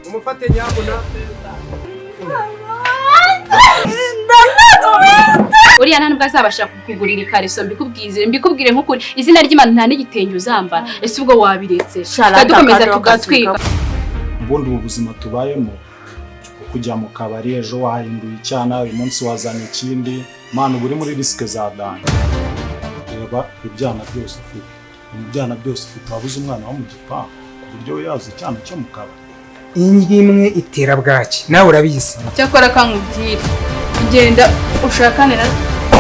Umufate nyabuna. Uriya nta nubwo azabasha kukugurira ikariso, mbikubwire, mbikubwire nk'ukuri, izina ry'Imana, nta n'igitenge uzambara. Ese ubwo wabiretse tukadukomeza tugatwika? Ubundi ubu buzima tubayemo, kujya mu kabari, ejo wahinduye icyana, uyu munsi wazanye ikindi, mwana, uba uri muri risk za danger. Reba ibyana byose ufite, ibyana byose ufite, wabuze umwana wo mu gipangu ku buryo yaza icyana cyo mu kabari? Indyo imwe itera bwaki, nawe urabizi. Cyakora kankubwire, genda ushakane na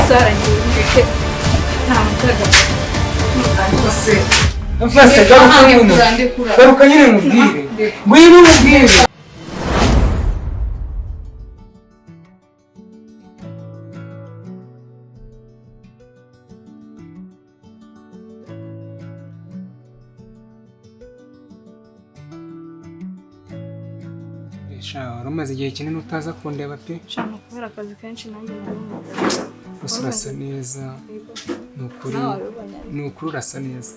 Sara, ngiye nta mutaga. Mfase, garuka nyine, garuka nyine mubwire, ngwino mubwire. Sha, wari umaze igihe kinini utaza kundeba pe. Shaka kubera akazi kenshi, nanjye nari. Gusa urasa neza, ni ukuri. Nawe wabibonye? Ni ukuri, urasa neza.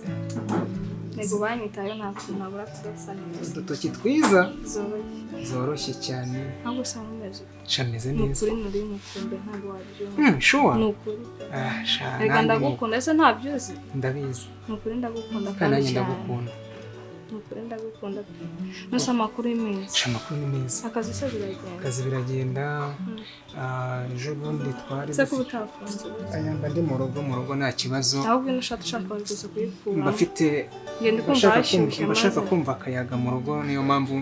Ntego banyitayeho, nta kuntu nabura kudasa neza. Udutoki twiza. Zoroshye. Zoroshye cyane. Ntabwo usanga umeze ute? Sha, meze Ni neza. ukuri, nuri mukumbe, ntabwo wabyumva. Sure. Ni ukuri. Ah, sha, Reka. nanjye Ndagukunda, ese ntabyo uzi? Ndabizi. Ni ukuri, ndagukunda. Kandi kandi nanjye cyane. ndagukunda. Ni ukuri, ndagukunda pe. Nose amakuru y'iminsi? Sha, amakuru ni meza. Akazi se biragenda? Akazi biragenda. Ah, ejo bundi twari Ese kuba utafunze? Aya, mba ndi mu rugo, mu rugo nta kibazo. Ahubwo ino ushaka, ushaka wari kuza kuyikuramo. Mba mfite Ngenda mba ukumva nshaka hashyushye. kumva, mba nshaka Maze kumva akayaga mu rugo, niyo mpamvu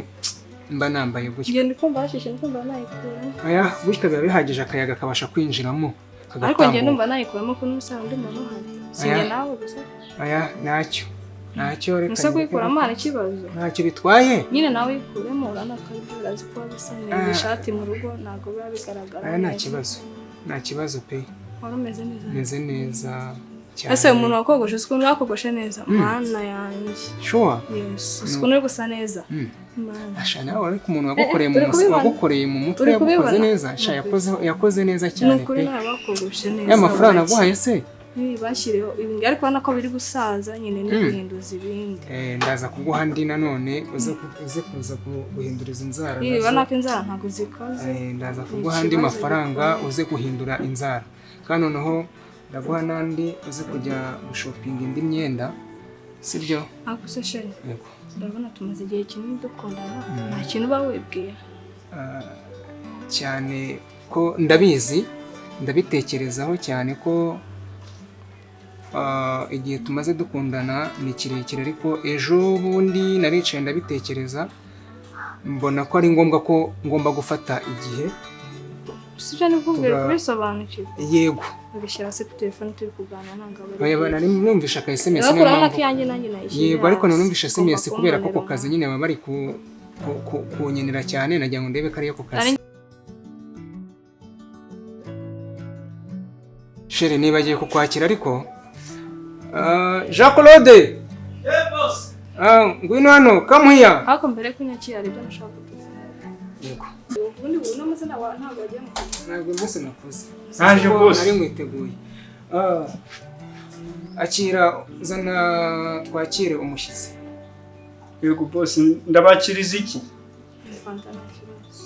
mba nambaye gutya. Ngenda ukumva hashyushye, ndikumva nayikuramo. Aya, gutya biba bihagije, akayaga kabasha kwinjiramo Ariko njye kagatambuka. ndumva nayikuramo, kuko n'umusanga undi muntu uhari si njye Aya. nawe gusa. Aya, ntacyo, ntacyo, reka Ese ndeke. kuyikuramo hari ikibazo? Ntacyo bitwaye. Nyine nawe yikuremo, urabona ko aribyo, urazi ko bisa neza. Ah. Ishati mu rugo ntabwo biba bigaragara Aya, nta neza. kibazo, nta kibazo pe. Wari umeze neza? Meze neza cyane. Ese umuntu wakogoshe, uzi ukuntu wakogoshe neza, Mana yanjye! Sure. Yes, uzi ukuntu uri gusa neza. Mana. Asha, nawe ariko umuntu wagukoreye mu Uri kubibona? wagukoreye mu mutwe Uri yagukoze kubibona? neza sha, yakoze neza Ni cyane ukuri, pe. nawe bakogoshe neza. Ya mafaranga Urake. naguhaye se? N'ibi bashyiriyeho ibi ngibi, ariko urabona ko biri gusaza nyine, ni guhinduza ibindi. Ndaza kuguha andi nanone, uze kuza guhindura izi nzara Ibi nazo. urabona ko inzara ntabwo zikoze. Ndaza Ni kuguha andi ikibazo mafaranga gikomeye. uze guhindura inzara, kandi noneho ndaguha n'andi uze kujya gushopinga indi myenda, sibyo? Ariko se chéri, Yego. ndabona tumaze igihe kinini dukundana, nta kintu uba wibwira? Ah, cyane ko ndabizi, ndabitekerezaho cyane ko igihe tumaze dukundana ni kirekire, ariko ejo bundi naricaye ndabitekereza, mbona ko ari ngombwa ko ngomba gufata igihe. Sibyo, nikubwira kubisobanukirwa. Yego. Bagashyira hasi telefone turi kuganira, ntabwo aba ari Oya, byiza. nari numvishe aka SMS. Rero Niyo urabona mpamvu ko iyanjye nanjye nayishyize Yego, ariko hasi. numvishe SMS Ugomba kubera ko ako kumbonera kazi umwanya. nyine baba bari kunyenera cyane, nagira ngo ndebe ko ariyo ako kazi. Chéri, nibagiye kukwakira, ariko Jean Claude. Ngwino hano, come here. Ariko mbere yo kunyakira, hari ibyo nashaka kuvuga. Yego. Ubundi ubu uno munsi ntabwo wagiye mu kazi? Ntabwo uyu munsi nakoze. Naje Kuko rwose. nari mwiteguye. Akira, zana twakire umushyitsi. Yego boss, ndabakiriza iki? Ni fanta, nta kibazo.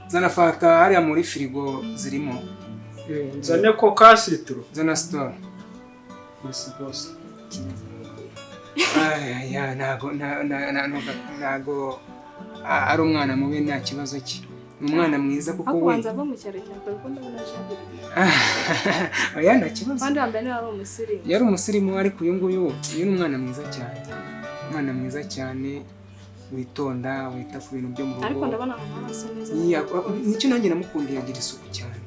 Zana fanta hariya muri firigo zirimo. Nzane coca citron? Zana Skol. Yes boss. Aya, ntago ntago ari umwana mubi, nta kibazo cye, ni umwana mwiza kuko Ariko we ubanza ava mu cyaro cya kure, kuko ndabona ashaka. Oya, nta kibazo. Kandi wambaye niba ari umusirimu. Yari umusirimu, ariko uyu nguyu, uyu ni umwana mwiza cyane, umwana mwiza cyane, witonda, wita ku bintu byo mu Ariko rugo. ndabona mama asa neza. Nicyo nanjye namukundiye, agira isuku cyane,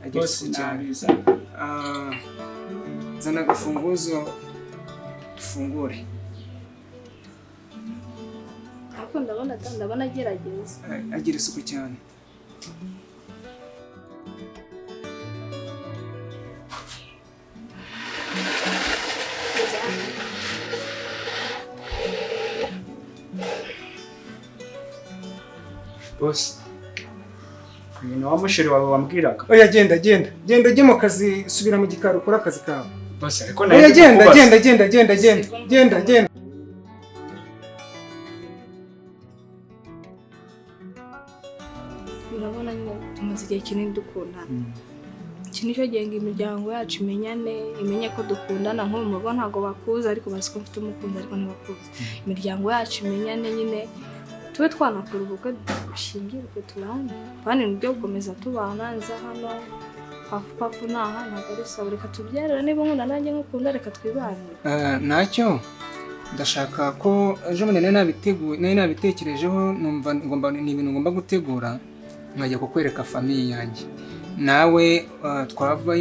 agira Boss, isuku cyane. nabiza. Ah, zana agafunguzo dufungure. Ariko ndabona agerageza. Agira isuku cyane. Boss, uyu ni wa musheri wawe wambwiraga? Oya, genda, genda, genda ujye mu kazi, subira mu gikari ukore akazi kawe. Boss, ariko Oya nari genda kukubaza. genda genda genda genda genda genda. Urabona nyine tumaze igihe kinini dukundana. Iki nicyo gihe ngo imiryango yacu imenyane, imenye ko dukundana. Nko mu rugo ntabwo bakuzi, ariko bazi ko mfite umukunzi, ariko ntibakuzi. Imiryango yacu imenyane nyine, tube twanakora ubukwe, dushyingirwe, tubane. Kandi ni byo gukomeza tubana. Nza hano pafu pafu naha ntabwo ari sawa. Reka tubyarire, niba nkunda nanjye nkukunda, reka twibanire. Ntacyo ndashaka ko ejo bundi nari nabiteguye, nari nabitekerejeho, numva ngomba, ni ibintu ngomba gutegura nkajya kukwereka famille yanjye, nawe twava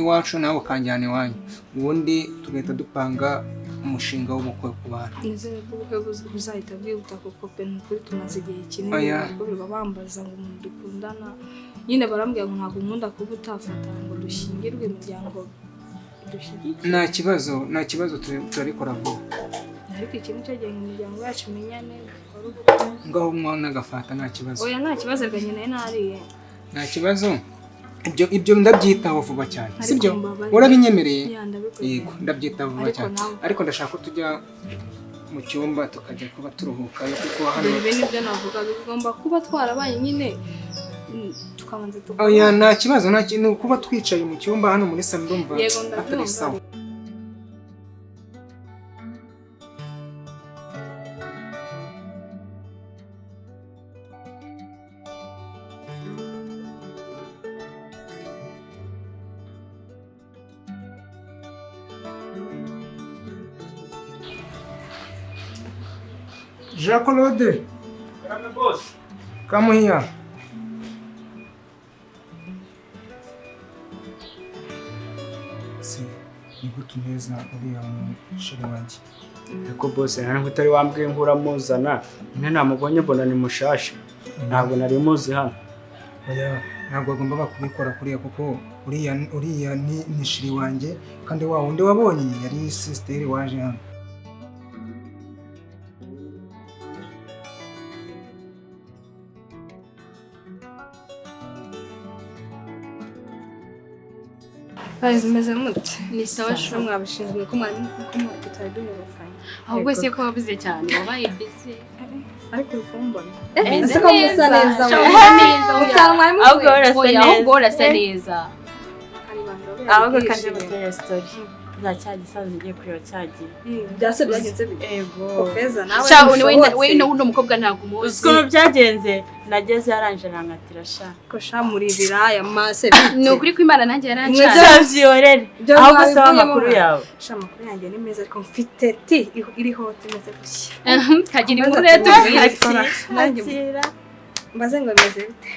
iwacu nawe ukanjyana iwanyu, ubundi tugahita dupanga umushinga w'ubukwe ku bantu. Nizere ko ubukwe buzahita bwihuta, kuko pe ni ukuri tumaze igihe kinini. Oya. Ntabwo birirwa bambaza ngo umuntu dukundana nyine, barambwira ngo ntabwo nkunda kuba utafata ngo dushyingirwe, imiryango dushyigikire. Nta kibazo, nta kibazo, turabikora vuba. Ariko iki nicyo gihe ngo imiryango yacu imenyane, dukore ubukwe. Ngaho unywa n'agafanta, nta kibazo. Oya, nta kibazo, reka nyine nariye. Nta kibazo, ibyo ndabyitaho vuba cyane. Ariko Sibyo? mbabarira. Urabinyemereye? Ya, ndabikwemereye. Yego, ndabyitaho vuba Ariko cyane. nawe- Ariko ndashaka ko tujya mu cyumba tukajya kuba turuhukayo, kuko hano Dore ibi nibyo navugaga, tugomba kuba twarabaye nyine, tukabanza tukaba. Oya, nta kibazo, nta kintu kuba twicaye mu cyumba hano muri salo ndumva Yego, atari ndabyumva. sawa. Jean Claude, Karame boss. Come here. Si, ni gute uneza uriya musheri wanjye? Ariko boss, nari utari wambwiye ngo uramuzana. Nyine namubonye mbona ni mushasha. Ntabwo nari muzi hano. Oya, ntabwo agomba kubikora kuriya, kuko uriya ni shiri wanjye, kandi wa wundi wabonye yari sister waje hano. Guys, meze mute? Ni sawa shu. Mwabishinzwe ko mwari ko tutari duherukanye. Ahubwo se ko wabuze cyane, wabaye busy. Ariko uri kumbona. Meze Ese ko musa neza Sha, we. musa neza, oya. Mutara mwari muvuye. Ahubwo urasa Oya, neza. ahubwo urasa neza. Hari abantu Ahubwo baba kandi bishimye. gutera story za cya gisaza ugiye kureba cyagiye. Byase byagenze bite? Ego. Kofeza nawe. Sha, we ntushobotse. we n'uno mukobwa ntabwo umuzi. Uzi ukuntu byagenze, nageze yaranje arankatira sha. Ko sha muri ibiraya mase. Ni ukuri ko Imana nanjye yarancanye. Nzabyihorere. Ibyo Ahubwo saba mwabivuyemo amakuru mwa. yawe. Sha, amakuru yanjye ni meza, ariko mfite ti iriho tumeze gutya. Kagira inkuru rero tubwire. Nanjye Akira. mbaze ngo bimeze bite?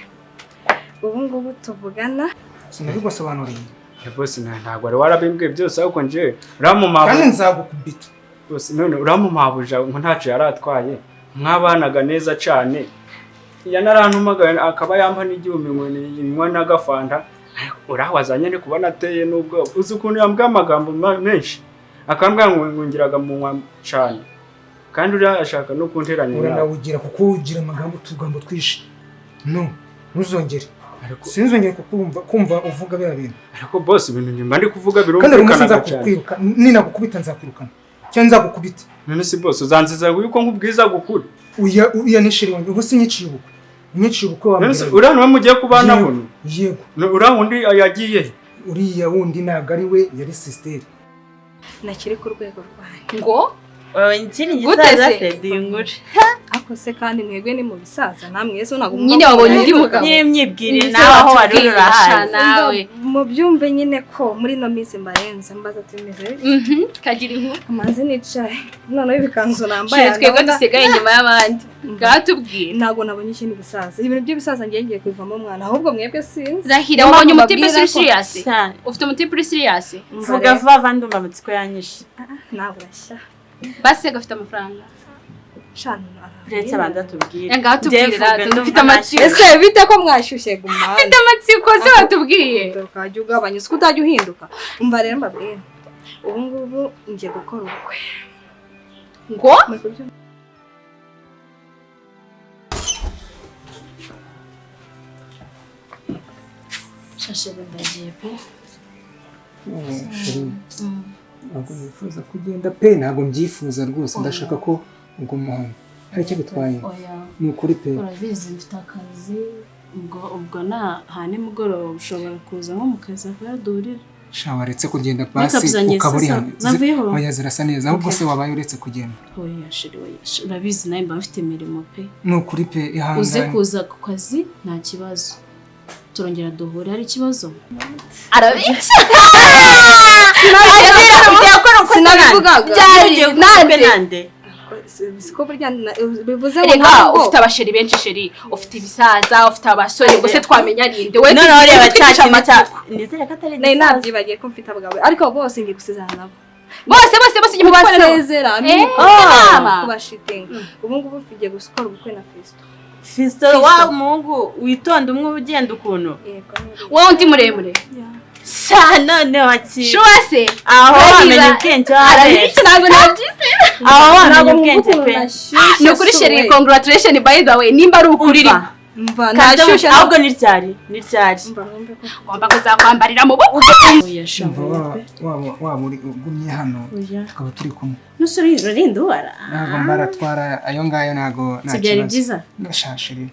Ubu ngubu tuvugana. Sinabigusobanuriye. Ya boss, ntabwo wari warabimbwiye byose, ahubwo nje uramumabuja. Kandi nzagukubita. Boss, none uramumabuja ngo ntacyo yaratwaye. Mwabanaga neza cyane. Yanarantumagaye akaba yampa n'igihumbi ngo ninywa n'agafanta. Urahwazanye ndi kubona ateye n'ubwo. Uzi ukuntu yambwiye amagambo menshi. Akambwira ngo ngiraga munywa cyane. Kandi uriya ashaka no kunteranya nawe. Uranawugira kuko ugira amagambo utugambo twinshi. No, ntuzongere. Sinzongere kukumva kumva uvuga biriya bintu. Ariko boss, ibintu nyuma ndi kuvuga Kandi hari umunsi birumvikana cyane. nzakukwiruka, ninagukubita nzakwirukana. Cyangwa nzagukubita. None si boss, uzanziza yuko nkubwiza gukuri. Uya ni sheri wanjye, ubu sinyiciye ubukwe. Unyiciye ubukwe None se wambwira. uriya niwe mugiye kubana Yego, buno? Yego. Uriya wundi yagiye he? Uriya wundi ntabwo ari we, yari sister. Nakiri ku rwego rwanjye. Ngo Wowe nkiri Gute igisaza se? se duyinkure. Ariko se kandi mwebwe ni mu bisaza namwe ese ntabwo Nyine wabonye undi mugabo. Nyine myibwire Nibyo nawe aho wari uri watubwira, sha, urahazi. nawe. Mubyumve nyine ko muri ino minsi mbarenze, mbaza tumeze bite? Kagira inkuru. Amazi nicaye noneho ibikanzu nambaye. Shira, twebwe ndabona- dusigaye inyuma y'abandi. Bwatubwira. Ntabwo nabonye ikindi gisaza, ibintu by'ibisaza ngiye ngiye kubivamo mwana, ahubwo mwebwe sinzi. Rahira, Niyo wabonye mpamvu umutipe mbabwira uri ko- serious? Sha, Ufite umutipe uri serious? Umva Vuga rero, vuba vuba ndumva amatsiko yanyishe. nawe urashya. Basi gafite amafaranga. Sha, Uretse abanza tubwire. Ngaho tubwire, Njye mvuga, rata, ndumva dufite amatsiko. Ese bite ko mwashyushye gumana? Mfite amatsiko se watubwiye. Ukajya ugabanya uko utajya uhinduka. Umva rero mbabwire, ubu ngubu ngiye gukora ubukwe. Ngo Muri kubyumva? Shashe ndagiye pe. Chérie, ntabwo nifuza kugenda pe, ntabwo mbyifuza rwose, ndashaka ko uguma hano. Hari icyo bitwaye? Oya. Ni ukuri pe. Urabizi mfite akazi, ubwo na ha nimugoroba ushobora kuza nko mu kazi akaduhurira. Sha, waretse kugenda Makeup basi zanjye ukaba uri sasa hano. zavuyeho? Oya, zirasa neza ahubwo. Okay. Se wabaye uretse kugenda? Oya chérie, oya urabizi nawe mba mfite imirimo pe. Ni ukuri pe, Uze ihangane. kuza ku kazi nta kibazo, turongera duhure. Hari ikibazo? Arabica. Sinabivugaga. Byari nande? Nande? Siko burya bivuze ngo Reka, ntabwo ufite abachéri benshi chéri, ufite ibisaza, ufite abasore, ubwo se twamenya ninde we? Noneho reba cya twica kintu cya amatsiko. Nizere ko atari Nari igisaza. nabyibagiye ko mfite abagabo, ariko bose ngiye gusezerana nabo. Bose bose bose igihe mubana nabo. Kubasezera. Mama. Kubashitinga. Ubu ngubu mfigiye gukora ubukwe na Fiston. Fiston wa muhungu witonda, umwe uba ugenda ukuntu. Yego. Wowe undi muremure. Sha, none wakira. Shuwa se? Aho Urahiba. wamenya ubwenge Arabica, waresha. ntabwo nabyise. Aho wamenya Ntabwo ubwenge ukuntu pe. nashyushye. Ni ukuri chéri, congratulation by the way, nimba ari ukuri. Umva. Mva Kaze nashyushye. ahubwo ni ryari, ni ryari? Mva numve ko Ugomba kuzakwambarira mu bukwe. Oya sha. Umva, waba uri ugumye hano Oya. tukaba turi kumwe. Nusuri urarinda ubara. Ntabwo mbaratwara ayo ngayo, ntabwo nta Si byari kibazo. byiza? Sha chérie,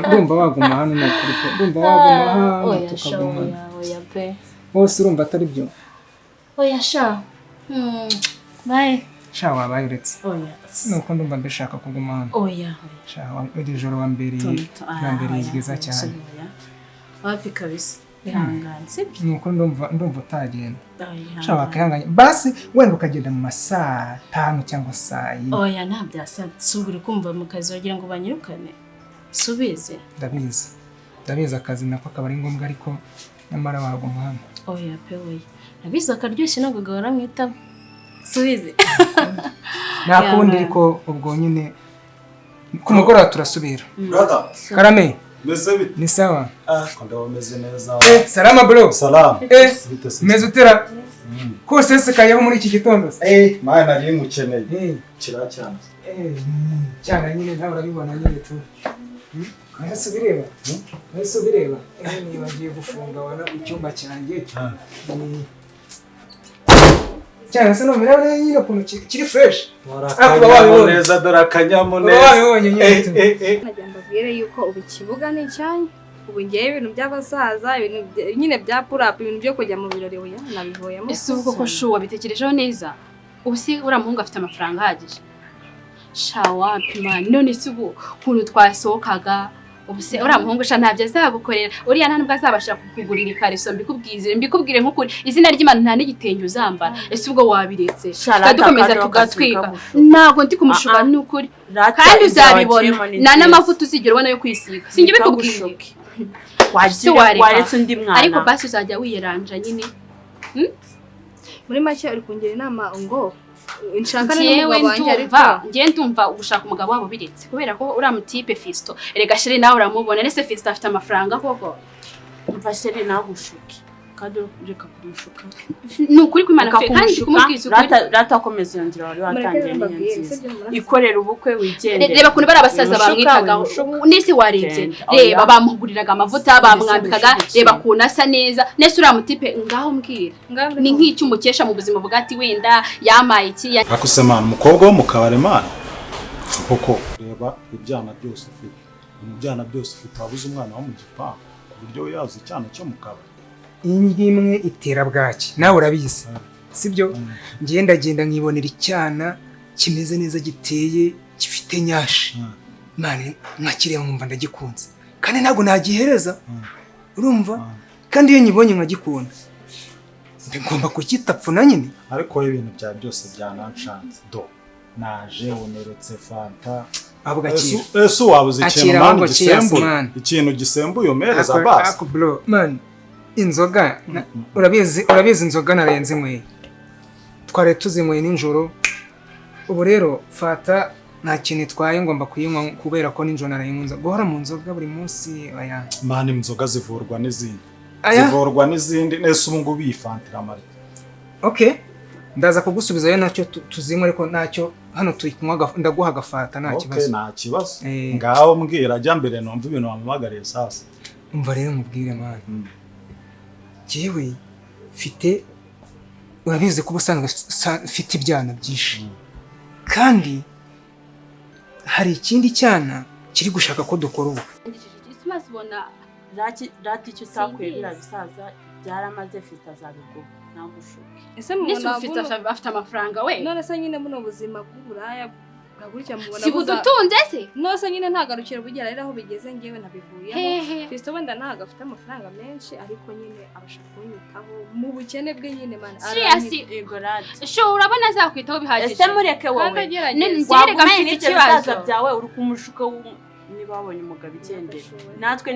ndumva waguma hano, ni ukuri pe, ndumva waguma hano Oya sha. tukaguma. Oya, oya pe. Wose urumva atari byo? Oya sha. Bye. Sha, wabaye uretse. Oya. Nuko ndumva mbishaka kuguma hano. Oya. Sha, iri joro wambereye wambereye ryiza cyane. Oya. Wapi kabisa. Ihangane, sibyo? Nuko ndumva utagenda. Oya. Sha, wakihanganye basi wenda ukagenda mu ma 5 cyangwa saa 4. Oya, nta byasa. Subira kumva mu kazi wagira ngo banyirukane. Subize. Ndabizi, ndabizi, akazi nako akaba ari ngombwa, ariko nyamara waguma hano. Oya pe, oya. Nabizi akaryoshye ntabwo gahora mu itama. Subize. Nta kundi, Ihangane. ariko ubwo nyine ku mugoroba turasubira. Brother, Karame. meze bite? Ni sawa. Ah, ko ndaba meze neza. Eh, salama bro. Salamu. Eh, Bite se? meze utera ko sesekayeho muri iki gitondo se? Eh, mwana, nari ngukeneye. Eh, Kira cyane. eh, cyane nyine, nawe urabibona nyine tu. Ese ubireba? Ese ubireba? Eh, nibagiye gufunga wana icyumba cyanjye. Cyane se numva rero nyine ukuntu kiri fresh. Dore Ah, uba wabibonye. akanyamuneza, dore akanyamuneza. Uba wabibonye nyine Eh, tu. eh, eh. Nagira mbabwire yuko ubu ikibuga ni icyanyu. Ubu ngewe ibintu by'abasaza, ibintu nyine bya purapu, ibintu byo kujya mu birori, oya, nabivuyemo. Ese ubu koko shu, wabitekerejeho neza? Ubu se uriya muhungu afite amafaranga ahagije? Sha, wapi man. None se ubu ukuntu twasohokaga, ubu se uriya muhungu sha ntabyo azagukorera. Uriya nta nubwo azabasha kukugurira ikariso, mbikubwire mbikubwire nk'ukuri, izina ry'Imana nta n'igitenge uzambara. Ese ubwo wabiretse Sha, rata tukadukomeza kandi tugatwika? bakasubika. Ntabwo ndi kumushuka. Ah, ah. Ni ukuri. Rata Kandi ibyo uzabibona wagiyemo ni nta nziza. n'amavuta uzigera ubona yo kwisiga, sinjye bikubwiye. Ntibikagushuke. Si Wagira wareka. waretse undi mwana. Ariko basi uzajya wiyeranja nyine. Muri make uri kungira inama ngo nshakane Njyewe n'umugabo wanjye, ariko ndumva, njyewe ndumva gushaka umugabo wabo biretse, kubera ko uriya mutipe Fisto, erega chéri nawe uramubona. Ese Fisto afite amafaranga koko? Umva chéri, nagushuke kandi reka kumushuka. Ni ukuri kw'Imana Reka fe, kandi kumushuka. kumubwiza ukuri. Rata rata, komeza iyo nzira wari Mureke watangiye, niyo mbabwire, nziza. sibyo murakoze. Ikorera ubukwe wigendere. Reba ukuntu bari abasaza Wimushuka, bamwitagaho. wimushuka. Nese warebye? Genda. Reba, Oya. bamuguriraga amavuta, bamwambikaga. Ese Reba ukuntu asa neza. Nese uriya mutipe, ngaho mbwira, ni nk'icyo umukesha mu buzima bwa ati wenda yamaye iki Ariko se man, umukobwa wo mu kabari man. Koko reba ibyana byose ufite. Mu byana byose ufite wabuze umwana wo mu gipangu ku buryo yazi icyana cyo mu kabari. Indyo imwe itera bwaki, nawe urabizi, sibyo? Ngiye ndagenda nkibonera icyana kimeze neza, giteye, gifite nyashi man, nkakireba nkumva ndagikunze, kandi ntabwo nagihereza, urumva? Kandi iyo nyibonye nkagikunda ngomba kukitapfuna nyine. Ariko wowe ibintu byawe byose byananshanze. Do. Naje uneretse fanta. Ahubwo akira. Ese wabuze ikintu Akira man ahubwo, cheers, gisembuye? man. Ikintu gisembuye umereza basi. Ako bro man, inzoga urabizi, urabizi, inzoga narenze nyweye, twari tuzinyweye nijoro. Ubu rero fata nta kintu itwaye, ngomba kuyinywa kubera ko nijoro narayinywa. Guhora mu nzoga buri munsi, oya. Man, inzoga zivurwa n'izindi. Aya. Zivurwa n'izindi. Nese ubu ngubu iyi fanta iramara iki? Okay, ndaza kugusubizayo nacyo tuzinywa, ariko ntacyo hano tuyikunywa, ndaguha agafata nta Okay, kibazo. nta kibazo. Eh. Ngaho mbwira, jya mbere numva ibintu wampamagariye sasa. Umva rero mubwire man, jyewe Mfite, urabizi ko ubusanzwe mfite ibyana byinshi, kandi hari ikindi cyana kiri gushaka ko dukora ubukwe. Maze ubona Rati, icyo utakuye Simbizi. biriya bisaza byaramaze, Fiston azabiguha, ntagushuke. Ese Nese mubona ufite afite amafaranga we? None se nyine buno buzima bw'uburaya bwa gutya mubona Si budutunze se? None se nyine nta garukiro bugera rero aho bigeze, ngewe nabivuyemo. Hehe? Fiston wenda ntabwo afite amafaranga menshi, ariko nyine abasha kunyitaho mu bukene bwe nyine, man. Serious? Yego rati. Sho, urabona azakwitaho bihagije? Ese mureke Kandi wowe. agerageza. Njye reka Wagumanye mfite n'ibyo ikibazo. bisaza byawe, uri kumushuka niba wabonye umugabo igendera. Natwe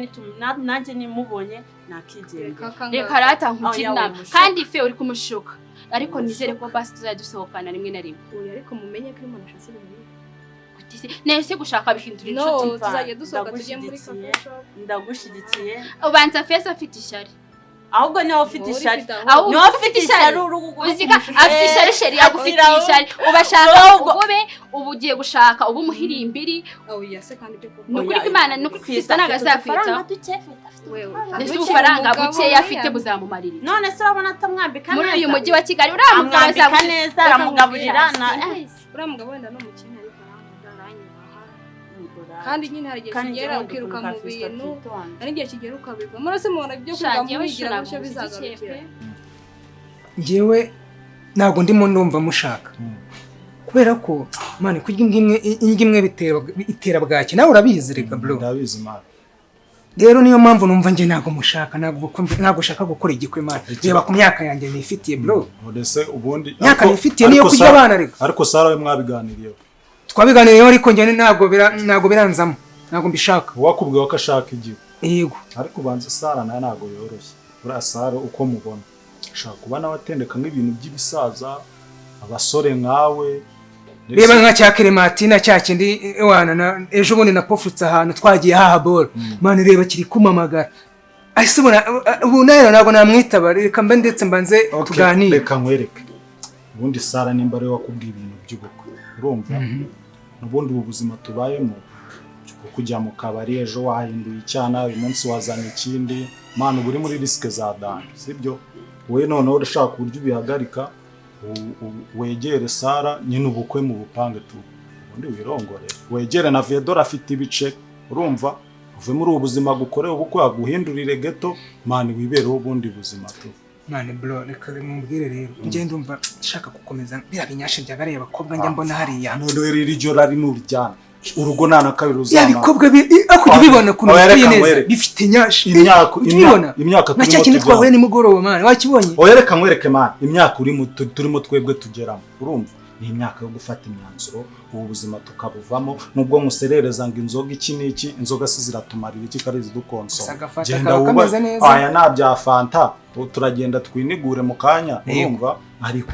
nanjye nimubonye nakigendera. Reka rata nkukire Oya, inama. wimushuka. Kandi fe uri kumushuka, ariko nizere ko basi tuzajya dusohokana rimwe na rimwe. Oya, ariko mumenye ko iyo umuntu ashatse ibintu bibi. Gute se? Nese gushaka bihindura No, inshuti? tuzajya dusohoka tujye muri Ndagushyigikiye. coffee shop. Ndagushyigikiye. Ubanza feza afite ishyari. Ahubwo niwe ufite Wowe ishyari. ufite aho. Ahubwo Niwe ufite ishyari, uri Uzika afite ishyari, chéri, agufitiye ishyari. Uba ashaka ube ubu ugiye gushaka uba umuhirimbiri. Oya se, kandi ibyo Ni ukuri Oya, ko Imana, ni ukuri ko Fiston ntabwo azakwitaho. Wewe. Ese ubufaranga bukeya afite buzamumarira iki? None se urabona atamwambika Muri neza? uyu mujyi wa Kigali uriya mugabo Amwambika azagushaka. neza, aramugaburira na Uriya mugabo wenda ni umukene, ariko arankunda, aranyubaha, kandi nyine hari igihe Kandi kigera njyewe ukiruka nkunda mu Fiston bintu, atitonda. hari igihe kigera ukabivamo. Murase mubona ibyo Sha, kwiga njyewe mwigira ntabwo gutyo mushyigikiye bizagarukira. pe. Njyewe ntabwo ndimo ndumva mushaka, kubera ko man, kurya imbwa imwe, indyo imwe itera bwaki, nawe urabizi reka bro. Ndabizi, man. Rero niyo mpamvu numva njye ntabwo mushaka, ntabwo ushaka gukora igikwe, man. Reba ku myaka yanjye nifitiye, bro. Ese ubundi Imyaka nifitiye niyo ariko kurya abana reka. Ariko Sara we mwabiganiriyeho? Twabiganiriyeho, ariko njye ntabwo biranzamo, ntabwo mbishaka. Uwakubwiye ko ashaka igihe? Yego. Ariko ubanza Sara nawe ntabwo yoroshye. Buriya Sara uko mubona ashobora kuba nawe atendeka nk'ibintu by'ibisaza, abasore nkawe. Reba nka cya Clementina, cya kindi wana ejo bundi napofutse ahantu twagiye haha ball, man, reba kiri kumamagara. Ese ubona ubu nayo ntabwo namwitaba? Reka mbe ndetse mbanze Okay, tuganire. Reka nkwereke. Ubundi Sara nimba ariwe wakubwiye ibintu by'ubukwe, urumva ubundi ubu buzima tubayemo bwo kujya mu kabari, ejo wahinduye icyana, uyu munsi wazanye ikindi, man, uba uri muri risque za danger, sibyo? Wowe noneho ushaka uburyo ubihagarika, wegere Sara nyine, ubukwe mu bupange tu, ubundi wirongore, wegere na Vedora afite ibice, urumva, uve muri ubu buzima, gukorewe ubukwe aguhindurire geto, man, wibereho ubundi buzima tu. Man, bro, reka mubwire rero, njye ndumva nshaka gukomeza biriya binyasha bya bariya bakobwa njya mbona hariya. None rero iryo rari nuryana urugo nta na kabiri Ya uzamara. bikobwa ariko ujya ubibona ukuntu Oya, biteye reka neza, nkwereke. bifite nyashi. Imyaka Ujya ubibona imyaka na cya turimo kintu tujyamo. twahuye nimugoroba, man, wakibonye? Oya, reka nkwereke, man, imyaka urimo turimo twebwe tugeramo, urumva, ni imyaka yo gufata imyanzuro, ubu buzima tukabuvamo. Nubwo nkuserereza ngo inzoga iki n'iki, inzoga si ziratumarira iki kari Gusa zidukonsoma? agafanta Genda kaba wubahe. kameze neza. Aya nta bya fanta, ubu turagenda twinigure mu kanya. Yego. Urumva, ariko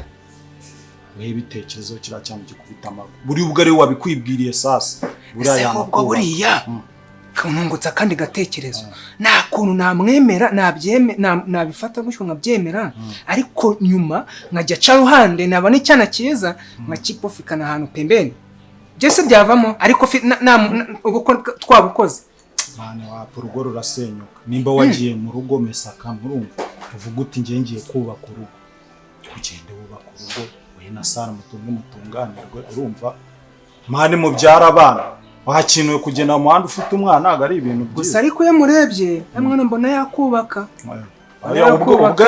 wewe ibitekerezo kiriya cyane gikubita amaguru, buri ubwo ari we wabikwibwiriye sasa buriya Ese ahubwo yanakubaka. buriya kanungutse akandi gatekerezo, nta kuntu namwemera, nabifata gutyo nkabyemera, ariko nyuma nkajya aca ruhande, nabona icyana cyiza nkakipofikana ahantu pembeni, byose byavamo, ariko ubukwe twabukoze. Man, wapa, urugo rurasenyuka. Nimba wagiye mu rugo mesaka, murumva, uvuga uti ngiye ngiye kubaka urugo, ugende wubaka urugo wowe na Sara, mutunge mutunganirwe, urumva, man, mubyara abana. Wakinuwe kugenda mu muhanda ufite umwana ntabwo ari ibintu Gusa byiza. ariko iyo murebye namwe mbona yakubaka. Oya, Yakubaka,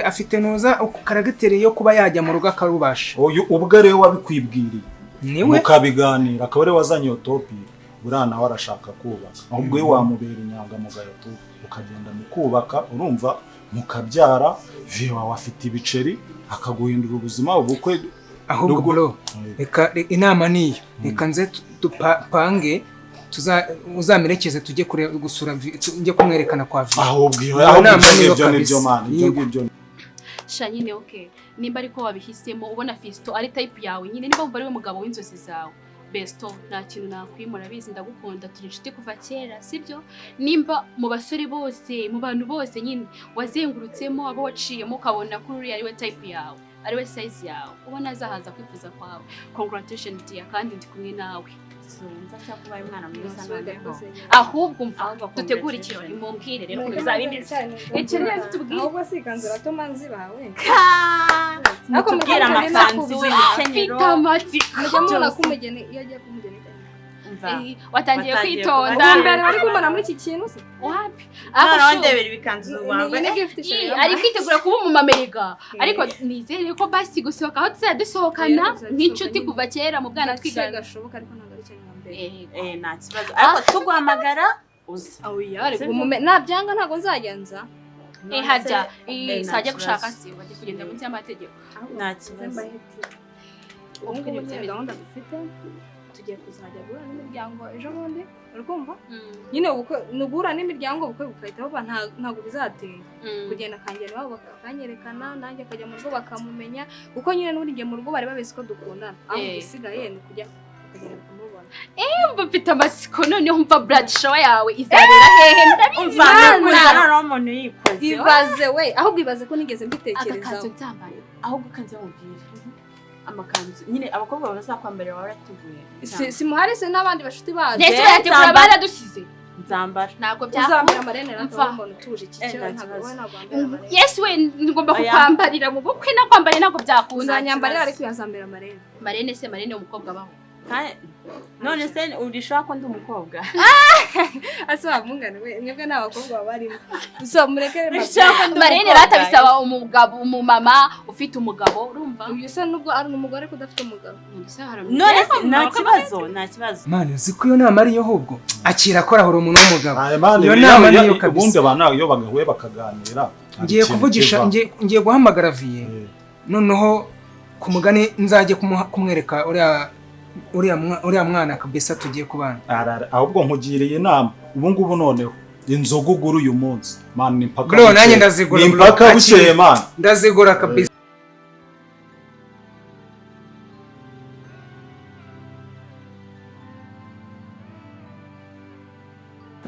afite nuza caractère yo kuba yajya mu rugo akarubasha. Uyu ubwo ariwe wabikwibwiriye, Niwe. mukabiganira, akaba ariwe wazanye iyo topic, buriya nawe arashaka kubaka. Ahubwo we wamubera inyangamugayo tu, ukagenda mukubaka, urumva, mukabyara, vie wawe afite ibiceri, akaguhindura ubuzima, ubukwe Ahubwo bro, reka inama niyo, reka nze dupange uzamerekeze tujye kure gusura njye kumwerekana kwa vi. Ahubwo iyo Iyo ahubwo nama ibyo niyo ngibyo nibyo, kabisa. man, ibyo Yego. ngibyo. Sha nyine, okay, nimba ariko wabihisemo, ubona Fisto ari type yawe nyine, niba wumva ari we mugabo w'inzozi zawe, besto, nta kintu nakwimura. Abizi ndagukunda, turi inshuti kuva kera, sibyo? Nimba mu basore bose, mu bantu bose nyine wazengurutsemo, abo waciyemo, ukabona ko uriya ari we type yawe, ari we size yawe, ubona azahaza kwifuza kwawe, congratulations dear, kandi ndi kumwe nawe, Wumva cyangwa ubaye umwana mwiza noneho. Ahubwo umva, Ahubwo dutegure ikirori, mumbwire rero ukuntu bizaba bimeze. Icyo neza tubwire. Ahubwo si ikanzu uratuma nzibawe. Ariko mutubwire amakanzu, imikenyero. Mfite amatsiko. Mujya mubona ko umugeni iyo agiye kumugeni Umva. Eh, watangiye Watangiye kwitonda. ubwa mbere bari kumbona muri iki kintu se? Wapi? Noneho ndebera ibikanzu wambaye. Ni gift Ii, ari kwitegura kuba umumameriga, ariko nizere ko basi gusohoka aho tuzajya dusohokana nk'inshuti kuva kera mu bwana twigana. Gashoboka, ariko ntabwo ari cyane nka mbere. Eh, nta kibazo, ariko tuguhamagara uze. Oya, ariko nabyanga ntabwo nzagenza. Eh, hajya Eh, nta sajya kibazo. gushaka se bajya kugenda munsi y'amategeko. Nta kibazo. Ubu ngubu nyine gahunda dufite, tugiye kuzajya guhura n'imiryango ejo bundi, uri kumva? Nyine ubukwe ni uguhura n'imiryango, ubukwe bugahita buba, ntabwo bizatinda. Kugenda akangera iwabo bakanyerekana, nanjye akajya mu rugo bakamumenya, kuko nyine n'ubundi njye mu rugo bari babizi ko dukundana. Aho igisigaye ni ukujya bakagenda bakamubona. Mva mfite amatsiko noneho, mva brad shower yawe izabera hehe? Ndabizi. Umva, nukuza noneho umuntu yikoze. Ibaze we, ahubwo ibaze ko nigeze mbitekerezaho. Agakanzu nzambaye. Ahubwo kanze mubwire. Amakanzu nyine abakobwa bazakwambarira warateguye. Si muhari se n'abandi bashuti bacu? Ndetse barategura, baradusize. Nzambara. Ntabwo Uzambara byakunda. amarene rero Mva. mbona utuje iki Eh, cyo nta ntabwo kibazo. wowe ntabwo wambara amarene. Yes we, ngomba Oya. kukwambarira mu bukwe, nakwambariye ntabwo byakunda. Uzanyambarira ariko uyazambara amarene. Marene se, marene umukobwa abaho? Kandi none se urishaka ko ndi umukobwa? Ase wamungane we, mwebwe ni abakobwa baba barimo. So mureke. Urishaka ko ndi Marene umukobwa? rata bisaba umugabo, umumama ufite umugabo, urumva? Uyu se nubwo ari umugore ko udafite umugabo. None se nta kibazo, nta kibazo. Mani, uzi ko iyo nama ariyo ahubwo akira akora ahora umuntu w'umugabo. Aya mani, Iyo nama niyo kabisa. Ubundi abantu iyo bagahuye bakaganira hari Ngiye ikintu kuvugisha, kiva. ngiye guhamagara Viye. Eh, Noneho ku mugani nzajye kumwereka uriya mwana kabisa tugiye kubana. Arara, ahubwo nkugiriye inama ubu ngubu noneho inzoga ugura uyu munsi man ni mpaka Bro, nanjye bukeye. ndazigura, Ni bro. mpaka Akira. bukeye man. Ndazigura kabisa.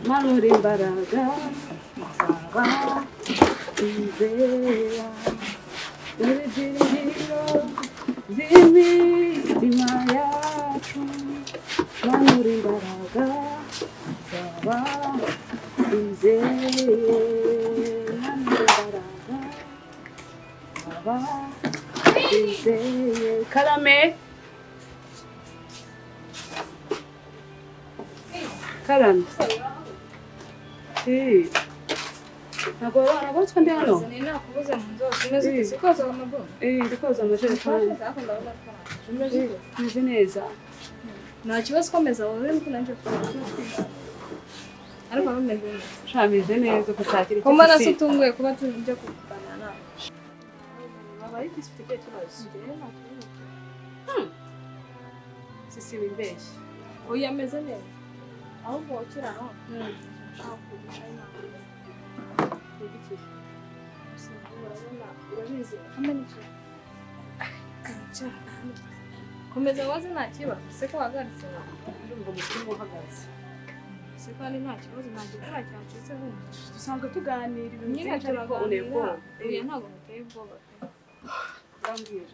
Manura imbaraga zaba inzera ibyiringiro by'imitima yacu, manura imbaraga zaba inzera, manura imbaraga zaba inzeye. Karame, karame. Eh. Ntabwo warabotswe ndi hano? Ni nakubuze mu nzu hose, umeze ute? Si koza amaguru? Eh, ndi koza amajerekani. Ariko ndabona twaje. Umeze ute? Meze neza. Nta kibazo, komeza wowe nuko nanjye twakwiga. Ariko bameze neza. Sha meze neza gushakira iki. Ko mbona se utunguye kuba tujya kuganira nawe? Wabaye iki? Ufite ikihe kibazo? Sisi wimbeshye. Oya, ameze neza. Ahubwo ukiri aho, nshaka kukugisha inama. Gusa urabona, urabizi, hamwe n'icyo. Komeza waze nta kibazo. Se ko wahagaritse? Ndumva umutima uhagaze. Se ko ari nta kibazo, nta gikora cyacitse wumva. Dusanzwe tuganira ibintu Nyine byinshi ariko uneye turaganira. ubwoba. Oya, ntabwo muteye ubwoba pe. Urambwira.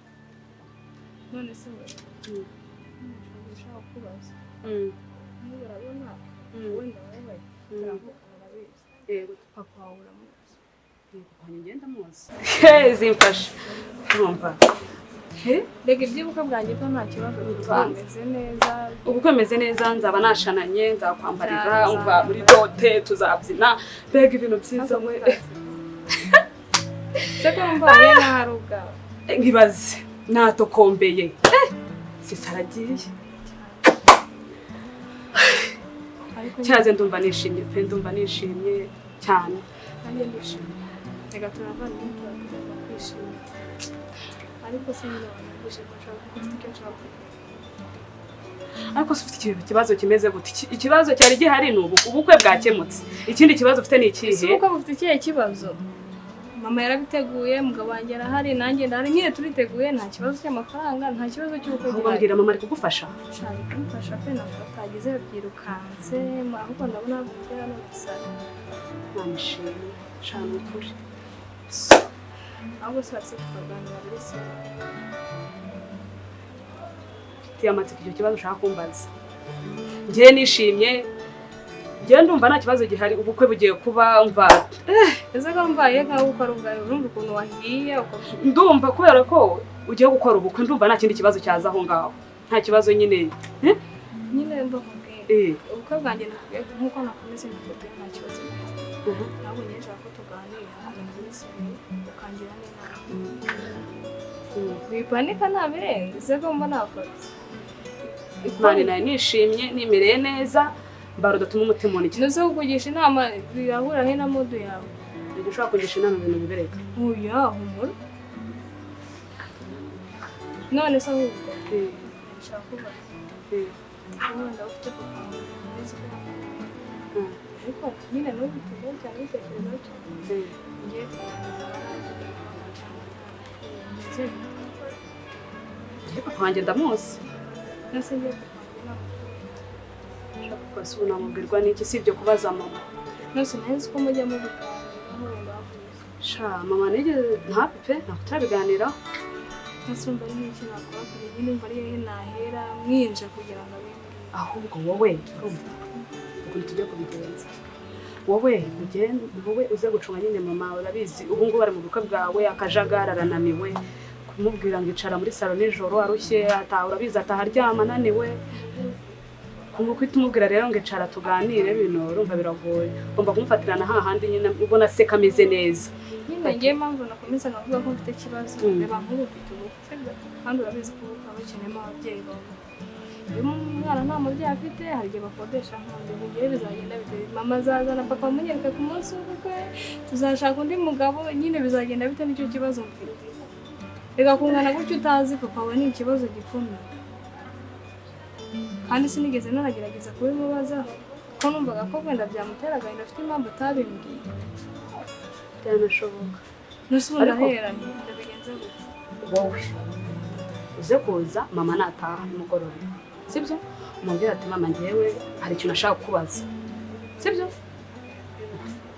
None se we, nshaka kukubaza. Niba urabona, wenda wowe turavukana urabizi. Yego. Papa wawe uramuzi. Yego, wanjye ngenda muzi. Zimfasha. Urumva. Reka iby'ubukwe bwanjye bwo nta kibazo, bimeze neza. Ubukwe meze neza, nzaba nashananye, nzakwambarira, umva muri dote tuzabyina, mbega ibintu byiza we. Se ko wumva wahuye nk'aho ari ubwawe? Nkibaze natokombeye. Sisi aragiye. Ariko Cyaze ndumva nishimye pe, ndumva nishimye cyane. nanjye ndishimye. Reka turavana tuba kwishima. Ariko se nyine wanyumvise ko nshaka ko mfite icyo nshaka kuvuga. Ariko se ufite ikibazo kimeze gute? Ikibazo cyari gihari ni ubu ubukwe bwakemutse. Ikindi kibazo ufite ni Ese ikihe? ubukwe bufite ikihe kibazo? Mama yarabiteguye, umugabo wanjye arahari, nanjye ndahari, nyine turiteguye, nta kibazo cy'amafaranga, nta kibazo cy'ubukwe Ahubwo gihari. mbwira, mama ari kugufasha? Nshaka kumufasha pe, ntabwo atagize byirukanse, ahubwo ndabona butera no gusara. Ntanishimye shana ukuri. Ahubwo se baretse tukaganira muri salo. Mfitiye amatsiko icyo kibazo ushaka kumbaza. Ngiye nishimye. Ngiye ndumva nta kibazo gihari, ubukwe bugiye kuba mva. Ese ko mbaye nkaho ukora ubwawe urumva ukuntu wahiye ndumva kubera ko ugiye gukora ubukwe ndumva nta kindi kibazo cyaza aho ngaho. Nta kibazo nyine. Nyine mba kubwiye. Ubukwe bwanjye nakubwiye nkuko nakomeze nakubwiye nta kibazo. Ntabwo nshaka ko tuganira ukangira n'inama. Wipanika ntabirenze ese ko mba nakoze. Mani nayo nishimye nimereye neza mbaro datuma umutima unike. Nuze kukugisha inama birahura he na modu yawe. Ndio ushobora kugisha inama ibintu bibereka. Oya humura. None se ahubwo nshaka kubaza. Wenda ufite papa wawe ariko nyine n'ubu cyane bitekerezo cyane. Ngiye papa wanjye ndamuzi. Nase ngiye papa wanjye namubwirwa n'iki sibyo kubaza mama. Nose nzi ko mujya mubiganiraho wenda wavuze. Sha mama nigeze nta pe ntabwo turabiganiraho. Nase umva ari nk'iki nakora kugira nyine umva ari hehe nahera mwinja kugira ngo abe. Ahubwo wowe urumva ukuntu tujya kubigenza. Wowe ugende wowe uze gucunga nyine mama urabizi ubu ngubu ari mu bukwe bwawe akajagari arananiwe kumubwira ngo icara muri salo nijoro arushye ataha urabizi ataha aryama ananiwe kumukwita umubwira rero ngo icara tuganire bino urumva biragoye ugomba kumufatirana hahandi nyine ubona seka ameze neza. Nyine ngiye mpamvu nakomeza nkavuga ko mfite ikibazo reba nk'ubu mfite ubukwe kandi urabizi ko ubukwe bakeneyemo ababyeyi bawe. Iyo umwana nta mubyeyi afite hari igihe bakodesha nk'undi mugihe bizagenda bite mama azazana papa amunyereka ku munsi w'ubukwe tuzashaka undi mugabo nyine bizagenda bite nicyo kibazo mfite. Reka kungana gutyo utazi papa we ni ikibazo gikomeye. Kandi sinigeze nanagerageza kubimubazaho ko numvaga ko wenda byamutera agahinda afite impamvu atabimbwiye. Byanashoboka. Nose ubu ndahera ndabigenza gute? Wowe uze kuza mama nataha nimugoroba. Sibyo? Umubwira ati mama ngewe hari ikintu ashaka kubaza. Sibyo?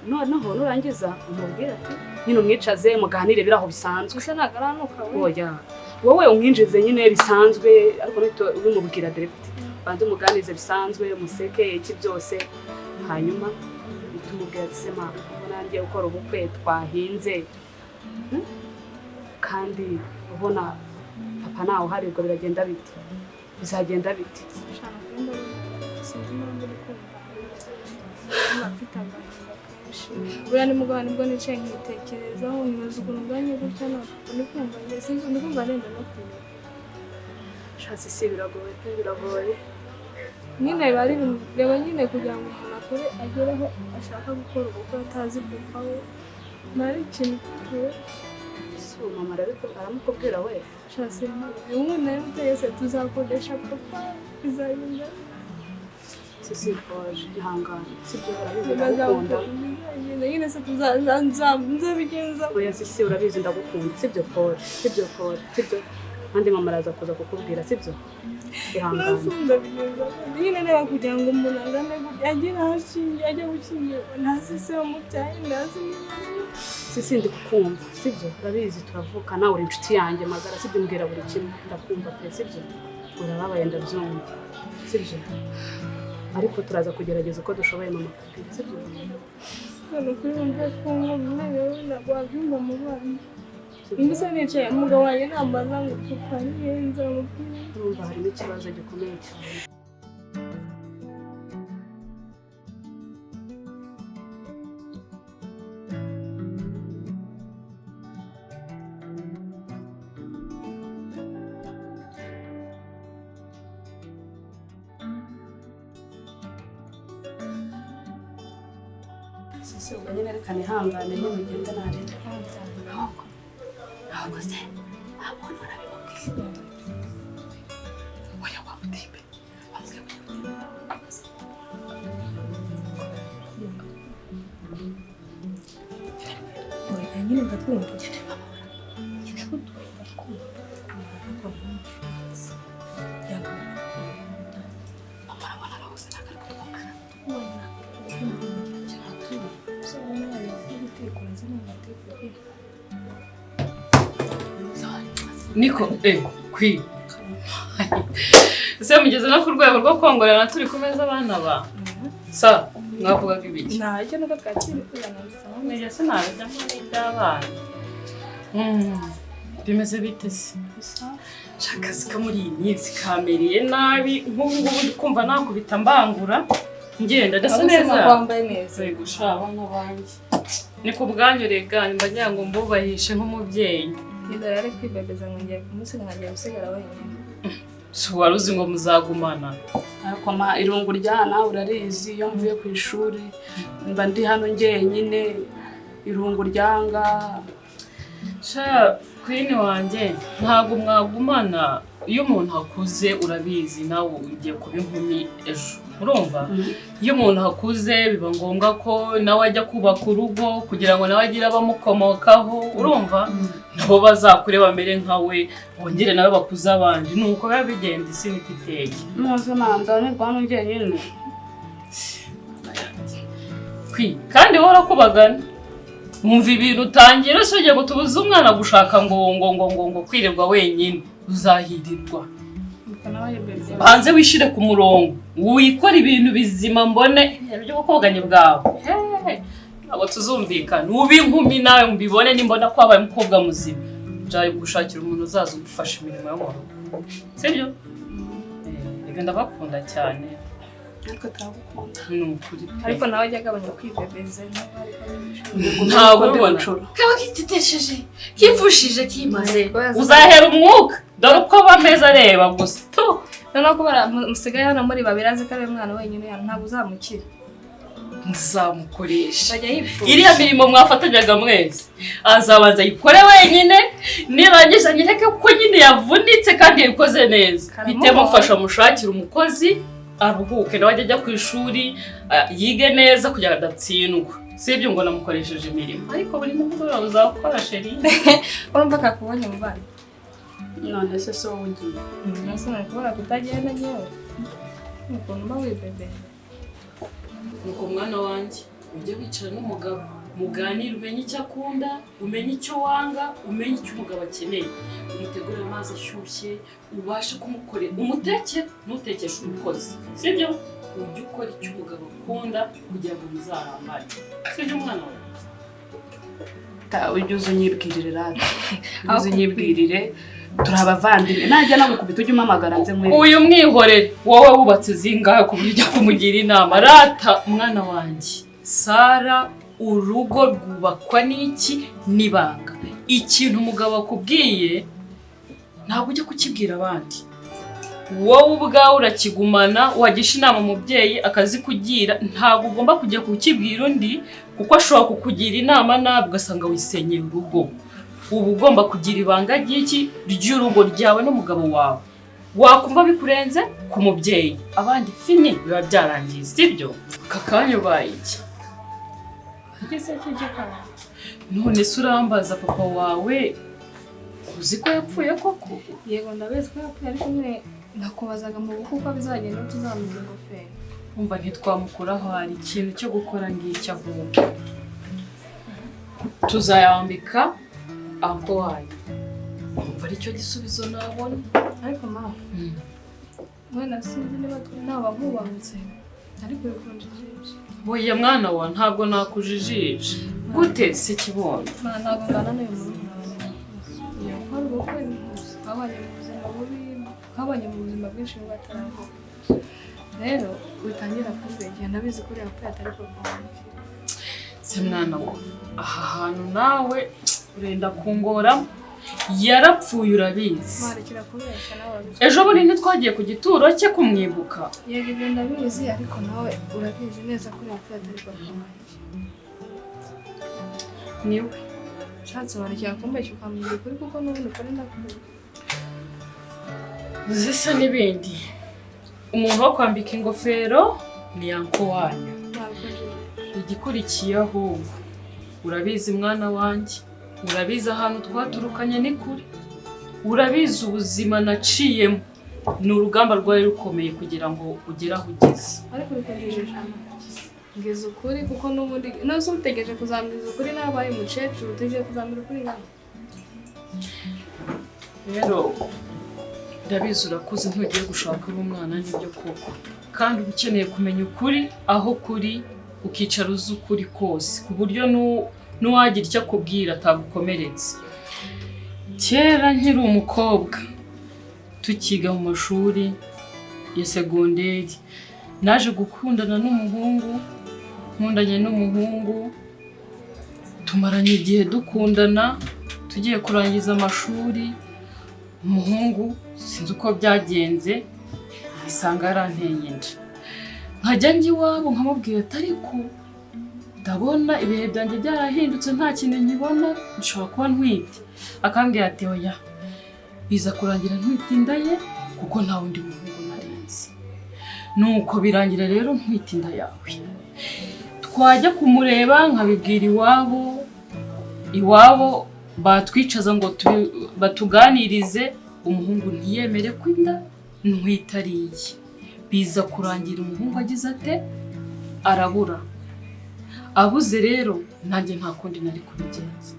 Noneho nurangiza umubwira ati nyine umwicaze muganire biraho bisanzwe. Gusa ntabwo aranuka we. Oya. Wowe umwinjize nyine bisanzwe ariko nito ubimubwira direct. Banze umuganize bisanzwe museke iki byose hanyuma bitumubwira ati sema ubona ngiye gukora ubukwe twahinze. Kandi ubona papa nawe uhari ubwo biragenda bite? Bizagenda bite? Buriya nimugoroba nibwo nicaye nkitekerezaho nkibaza ukuntu nganye gutya na papa ndi kumva sinzi ndi kumva nenda no kurira. Shatse si biragoye pe biragoye. Nyine biba ari reba nyine kugira ngo umuntu akure agere aho ashaka gukora ubukwe atazi papa we nari ikintu kitoroshye. Si mama aramukubwira we? Shatse ubu nari muteye tuzakodesha papa bizagenda. Sisi koje ihangane sibyo urabizi ndagukunda. Nyine se tuzabigenza. Oya sisi urabizi ndagukunda sibyo pole sibyo pole sibyo kandi mama araza kuza kukubwira sibyo ihangane. Ndabigenza nyine reba kugira ngo umuntu angane gutya agire aho ashingiye ajya gukingirwa ntazi se wamubyaye ntazi. Sisi ndi kukumva sibyo urabizi turavuka nawe uri inshuti yanjye magara sibyo mbwira buri kimwe ndakumva pe sibyo urababaye ndabyumva sibyo ariko turaza kugerageza uko dushoboye mama kubwira sibyo. None kuri wumva ko nkomerewe ntabwo wabyumva mu bana. Mbese nicaye umugabo wanjye nambaza ngo papa ngenza mubwira. Urumva harimo ikibazo gikomeye cyane. Sisi ubwo nyine reka nihangane nyine ugende narira. Ahubwo se ntabwo urabimubwiye. Oya wamutipe. Wamubwiye kujya. Oya nyine ndakumva. Nyine ndakumva. Mama arabona arahuze ntabwo ari kutwumva. Niko, kwi. Ese mugeze no ku rwego rwo kongorerana turi ku meza abana ba sa mwavugaga ibiki? Ntacyo, nuko twakiri kwirana bisanzwe. Nijye sinabijyamo n'iby'abana. Bimeze bite se? Akazi ko muri iyi minsi kamereye nabi, nk'ubu ngubu ndi kumva nakubita mbangura ngenda ndasa Ahubwo se neza. ntabwo wambaye neza. Yego sha, abana banjye ni ku bwanyu rega, mba ngira ngo mbubahishe nk'umubyeyi. Ngenda rero ari kwibebeza ngo ngiye kumusiga nkagiye gusigara wenyine. Si wari uzi ngo muzagumana? Ariko ma, irungu ryana urarizi, iyo mvuye ku ishuri mba ndi hano njyenyine, irungu ryanga. Sha queen wanjye, ntabwo mwagumana. Iyo umuntu akuze, urabizi nawe ugiye kuba inkumi ejo, urumva, iyo umuntu akuze biba ngombwa ko nawe ajya kubaka urugo kugira ngo nawe agire abamukomokaho, urumva, nabo bazakure bamere nka we, bongere nawe bakuze abandi. Ni uko biba bigenda, isi niko iteye. Ntuzi manza nirwa hano njyenyine. Kwi kandi wowe urakubagana, wumva ibintu utangira se ugiye ngo tubuze umwana gushaka ngo kwirirwa wenyine, uzahirirwa. Ubwo nawe yibebye. Banze wishire ku murongo, wikora ibintu bizima, mbone ibintu by'ubukoganyi bwawe. Hehe, ntabwo tuzumvikana. Ube inkumi nawe mbibone, nimbona ko wabaye umukobwa muzima njaye gushakira umuntu uzaza ugufasha imirimo yo mu rugo, sibyo? Reka ndabakunda cyane. Ariko turagukunda. Ni ukuri pe. Ariko nawe ajya agabanya kwibebeza nawe, ariko Ntabwo ubibona kaba kitetesheje, kipfushije, kimaze, uzahera umwuka. Dore uko aba ameze, areba gusa tu. Noneho kubera musigaye hano muri babiri, azi ko ari we mwana wenyine hano, ntabwo uzamukira. Nzamukoresha. Azajya yipfusha. Iriya mirimo mwafatanyaga mwese azabanza ayikore wenyine, nirangiza anyereke ko nyine yavunitse kandi yabikoze neza. Karamubonye. Mpite mufasha mushakire umukozi, aruhuke, nawe ajye ajya ku ishuri, yige neza kugira ngo adatsindwa. Si ibyo ngo namukoresheje imirimo, ariko buri nimugoroba uzakora, chérie. Urumva kakubonye mu bana. None se so wowe ugiye? Nase nari kubona kutagenda nyewe ukuntu uba wibebeza. Nuko mwana wanjye, ujye wicara n'umugabo muganire, umenye icyo akunda, umenye icyo wanga, umenye icyo umugabo akeneye, umutegurire amazi ashyushye, ubashe kumukorera, umutekere, ntutekeshe umukozi, sibyo? Ujye ukora icyo umugabo akunda kugira ngo muzarambane, sibyo mwana wawe? Ujye uza unyibwirire rata, ujye uza unyibwirire, turi abavandimwe. Najya nagukubita ujye umpamagara nze nkwereke. Uyu mwihorere, wowe wubatse zingahe ku buryo ujya kumugira inama? Rata mwana wanjye Sara, urugo rwubakwa n'iki? N'ibanga. Ikintu umugabo akubwiye ntabwo ujya kukibwira abandi, wowe ubwawe urakigumana. Wagisha inama umubyeyi akazikugira, ntabwo ugomba kujya kukibwira undi, kuko ashobora kukugira inama nabi ugasanga wisenyeye urugo. Uba ugomba kugira ibanga ry'iki? Ry'urugo ryawe n'umugabo wawe. Wakumva bikurenze ku mubyeyi, abandi fini, biba byarangiye, sibyo? Aka kanya ubaye iki? Ugeze kijya kwa None se urambaza papa wawe, uzi ko yapfuye koko? Yego, ndabizi ko yapfuye, ariko nyine nakubazaga mu bukwe uko bizagenda, tuzamuha ingofero. Umva, ntitwamukuraho, hari ikintu cyo gukora ngicyo, ahubwo tuzayambika uncle wanyu. Umva, aricyo gisubizo nabona. Ariko mama, wenda sinzi niba naba nkubahutse, ariko bikunjijisha. Oya mwana wa, ntabwo nakujijisha. Gute se kibondo? Ma, ntabwo ngana n'uyu murumuna wanjye nakuze. Ngiye gukora ubukwe twabanye mu buzima bubi, twabanye mu buzima bwinshi nubwo ataravuka. Rero witangira kumbegera, ndabizi ko uriya yapfuye atari papa wanjye. Se mwana wa, aha hantu nawe urenda kungora. Yarapfuye urabizi. Warekera kubeshya, nawe urabizi. Ejo bundi ntitwagiye ku gituro cye kumwibuka? Yego, ibyo ndabizi, ariko nawe urabizi neza ko uriya yapfuye atari papa wanjye. Niwe. Ushatse warekera kumbeshya ukambwira ukuri, kuko n'ubundi ukuri ndakuzi. Zisa n'ibindi, umuntu wo kwambika ingofero ni uncle wanyu. Ntabwo Igikurikiye ahubwo, urabizi mwana wanjye, urabizi ahantu twaturukanye ni kure, urabizi ubuzima naciyemo, ni urugamba rwari rukomeye kugira ngo ugere aho ugeze. Ariko bikunjijisha, mbwiza ukuri, kuko n'ubundi nose utegereje kuzambwiza ukuri nabaye umukecuru? Utegereje kuzambwira ukuri ngana? Rero Ndabizi urakuze, ntugiye gushaka uri umwana, nibyo koko, kandi uba ukeneye kumenya ukuri aho kuri, ukicara uzi ukuri kose, ku buryo n'uwagira icyo akubwira atagukomeretsa. Kera nkiri umukobwa, tukiga mu mashuri ya segonderi, naje gukundana n'umuhungu. Nkundanye n'umuhungu, tumaranye igihe dukundana. Tugiye kurangiza amashuri, umuhungu sinzi uko byagenze, isanga yaranteye inda. Nkajya njya iwabo nkamubwira ati: "Ariko ndabona ibihe byanjye byarahindutse, nta kintu nkibona, nshobora kuba ntwite." Akambwira ati: "Oya." Biza kurangira ntwite inda ye, kuko nta wundi muhungu narinzi. Nuko birangira rero ntwite inda yawe. Twajya kumureba, nkabibwira iwabo, iwabo batwicaza ngo batuganirize, umuhungu ntiyemere ko inda ntwite ari iye. Biza kurangira umuhungu agize ate? Arabura. Abuze rero, nanjye nta kundi nari kubigenza.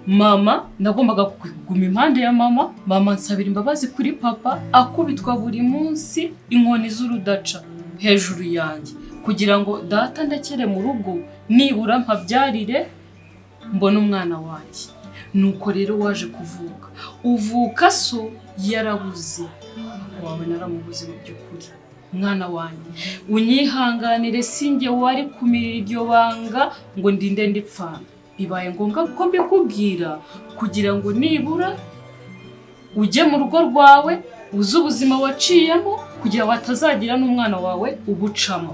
Mama, nagombaga kuguma impande ya mama. Mama nsabira imbabazi kuri papa, akubitwa buri munsi inkoni z'urudaca hejuru yanjye, kugira ngo data ndekere mu rugo, nibura mpabyarire, mbone umwana wanjye. Nuko rero waje kuvuka, uvuka so yarabuze. Papa wawe naramubuze. Mu by'ukuri, mwana wanjye, unyihanganire, sinjye wari kumirira iryo banga ngo ndinde ndipfana. Bibaye ngombwa ko mbikubwira kugira ngo nibura ujye mu rugo rwawe, uzi ubuzima waciyemo, kugira ngo hatazagira n'umwana wawe ubucamo.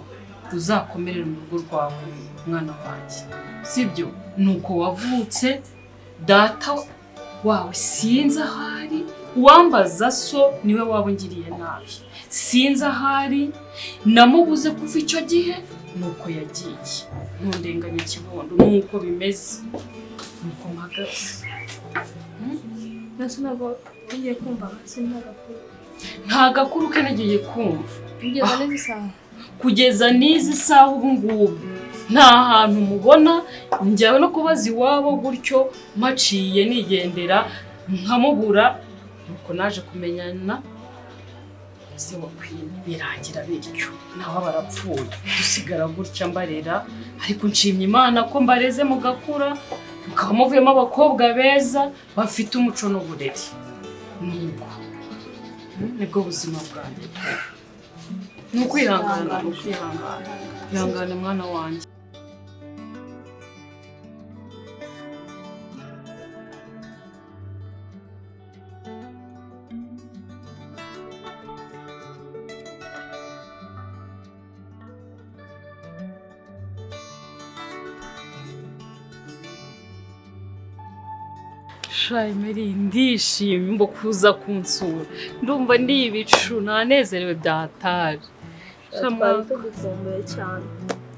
Uzakomerere mu rugo rwawe, mwana wanjye, sibyo? Nuko wavutse. Data wawe sinzi ahari. Uwambaza so niwe waba ungiriye nabi. Sinzi ahari, namubuze kuva icyo gihe, nuko yagiye. Ntundenganye kibondo, nuko bimeze, nuko mpagaze. Nase ntabwo ugiye kumva hasi, nta gakuru? Nta gakuru ke nagiye kumva. Kugeza n'izi saha? Kugeza n'izi saha, ubu ngubu nta hantu mubona. Njyawe no kubaza iwabo gutyo mpaciye nigendera, nkamubura. Nuko naje kumenyana se wa Queen, birangira bityo, nawe barapfuye, dusigara gutya mbarera. Ariko nshimye Imana ko mbareze mugakura, mukaba muvuyemo abakobwa beza bafite umuco n'uburere. Nuko nibwo buzima bwanjye. Ni ukwihangana, ni ukwihangana. Ihangane mwana wanjye. Shayimeri, ndishimye mbo kuza kunsura. Ndumva ndi ibicu, nanezerewe byahatari. Twari tugukumbuye cyane.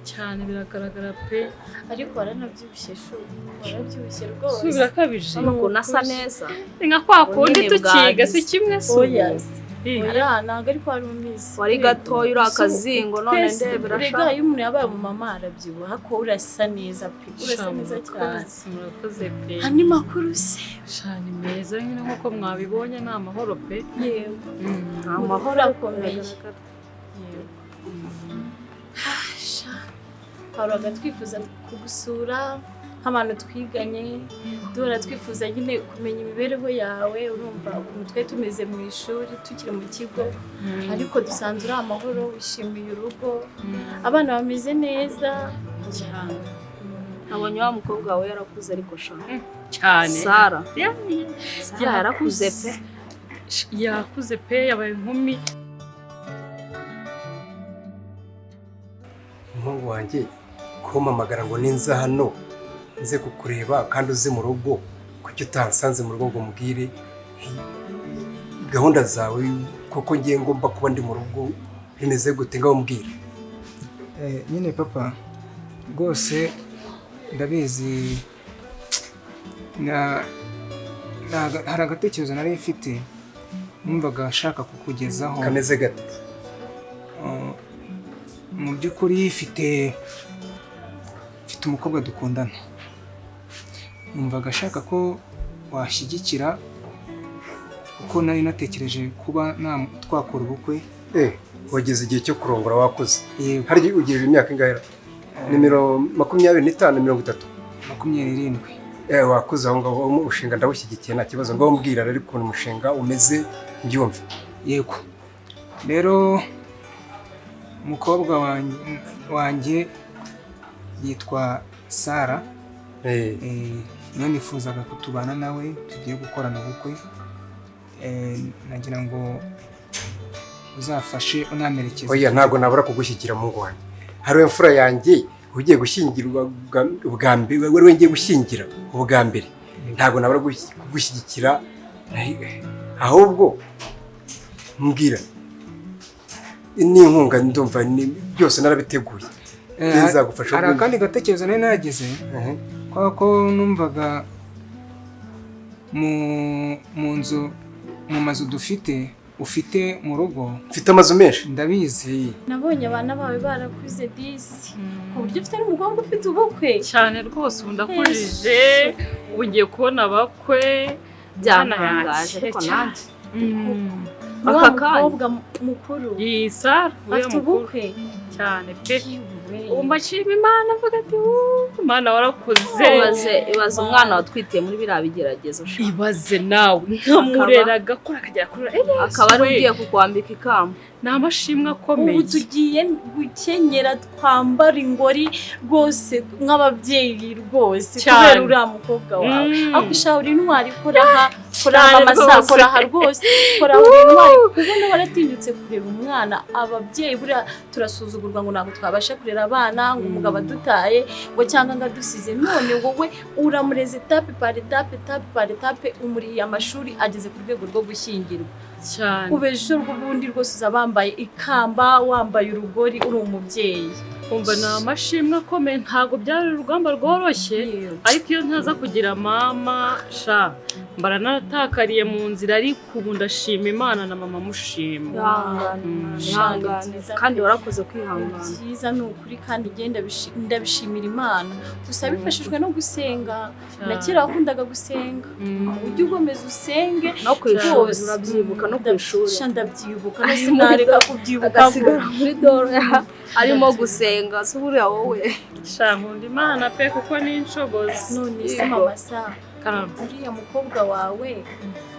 Cyane, biragaragara pe. Ariko waranabyibushye shu, warabyibushye rwose. Si birakabije? Urabona ukuntu asa neza. Ni nka kwa kundi Ubunini tukiga, si bwagize. kimwe se? Oya. Eh. Oya, ntabwo ariko wari umizi. Wari gatoya uri akazingo, none Twese, ndebera erega sha. iyo umuntu yabaye umumama arabyibuha, ko urasa neza pe, urasa Sha, neza cyane. murakoze, murakoze pe. Andi makuru se? Sha, ni meza nyine, nk'uko mwabibonye, ni amahoro pe. Yewe. Amahoro. Urakomeye. Yego. Sha, twahoraga twifuza kugusura nk'abantu twiganye, duhora twifuza nyine kumenya imibereho yawe. Urumva ukuntu twari tumeze mu ishuri tukiri mu kigo, ariko dusanze uri amahoro, wishimiye urugo, abana bameze neza. Cyane. Nabonye wa mukobwa wawe yarakuze ariko sha. Cyane. Sara. Ya- Sara yarakuze pe. Yakuze pe, yabaye inkumi. Umuhungu wanjye, kumpamagara ngo ninza hano nze kukureba kandi uzi mu rugo, kuki utansanze mu rugo ngo umbwire gahunda zawe? Koko ngiye ngomba kuba ndi mu rugo, bimeze gute? Ngaho mbwira. Nyine papa, rwose ndabizi, hari agatekerezo nari mfite, numvaga nshaka kukugezaho. Kameze gate? Mu by'ukuri mfite umukobwa dukundana, numvaga ashaka ko washyigikira. Kuko nari natekereje kuba twakora ubukwe. Wageze igihe cyo kurongora wakuze. Yego. Hari ugejeje imyaka ingahe? Nimero 25, 30. 27. Wakuze aho ngaho, umushinga ndawushyigikiye nta kibazo. Ngaho mbwira rero ukuntu umushinga umeze mbyumve. Yego. Rero umukobwa wanjye yitwa Sara. Niyo nifuzaga ko tubana nawe, tugiye gukorana ubukwe. Nagira ngo uzafashe unamerekeze. Oya, ntabwo nabura kugushyigikira muhungu wanjye. Hari imfura yanjye ugiye gushyingirwa ubwa mbere, wari ngiye gushyingira ubwa mbere, ntabwo nabura kugushyigikira. Ahubwo mbwira n'inkunga, ndumva byose narabiteguye. Nzagufasha. Hari akandi gatekerezo nari naragize, kubera ko numvaga mu nzu, mu mazu dufite, ufite mu rugo. Mfite amazu menshi. Ndabizi. Nabonye abana bawe barakuze disi, ku buryo ufite n'umukobwa ufite ubukwe. Cyane rwose, ubu ndakujije, ubu ngiye kubona abakwe. Byantangaje ariko nanjye. Aka mukobwa mukuru Sara afite ubukwe. Cyane pe, ubu mbashima Imana, avuga ati Imana warakoze. Ibaze umwana watwitiye muri biriya bigeragezo. Ibaze nawe nkamurera agakura akagera kuri akaba ari ugiye kukwambika ikamba. Ni amashimwe akomeye. Ubu tugiye gukenyera twambara ingori rwose nk'ababyeyi rwose, kubera uriya mukobwa wawe. Ariko isha uri intwari, koraha koraha amasa, koraha rwose, koraha, uri intwari kubona waratinyutse kurera umwana. Ababyeyi buriya turasuzugurwa ngo ntabwo twabasha kurera abana, ngo umugabo adutaye, ngo cyangwa ngo adusize. None wowe uramureze etape par etape, etape par etape, umuriye amashuri, ageze ku rwego rwo gushyingirwa. Cyane. Ubejo rw'ubundi rwose uza bambaye ikamba, wambaye urugori, uri umubyeyi. Umva, ni amashimwe akomeye, ntabwo byari urugamba rworoshye, ariko iyo ntaza kugira mama sha mbara naratakariye mu nzira, ariko ubu ndashima Imana na mama mushima. Ihangane, kandi warakoze kwihangana. Byiza ni ukuri, kandi ngenda ndabishimira Imana. Gusa bifashijwe no gusenga, na kera wakundaga gusenga, ujye ugomeza usenge. No ku ishuri urabyibuka, no ku ishuri. Ndabyibuka, sinareka kubyibuka. Agasigara muri doro arimo gusenga, se buriya wowe. Sha nkunda Imana pe, kuko ni inshobozi. None se mama sa, uriya mukobwa wawe